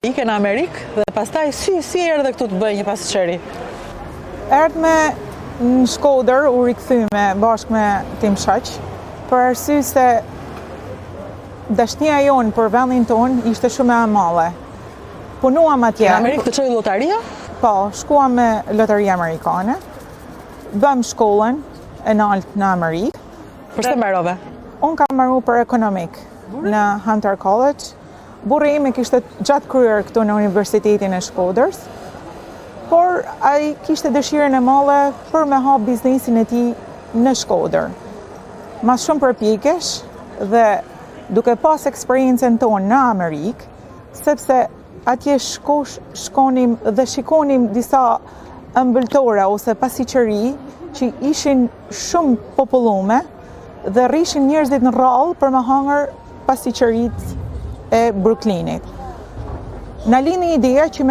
Ike në Amerikë dhe pastaj si si erdhe këtu të bëje një pastiçeri? Erdhme në Shkodër, u rikthyme bashkë me tim shoq, për arsye se dashnia jonë për vendin tonë ishte shumë e madhe. Punuam atje. Në Amerikë të çoi lotaria? Po, shkuam me lotaria amerikane. Bëm shkollën e naltë në Amerikë. Për se mbarove? Unë kam mbaru për ekonomik në Hunter College. Burri im e kishte gjatë kryer këtu në Universitetin e Shkodrës, por ai kishte dëshirën e madhe për me hap biznesin e tij në Shkodër. Mas shumë përpjekjesh dhe duke pas eksperiencën tonë në Amerikë, sepse atje shkosh, shkonim dhe shikonim disa ëmbëltore ose pastiçeri që ishin shumë popullume dhe rrishin njerëzit në rrallë për me hangër pastiçeritë e Brooklynit. Na lindi ideja që me.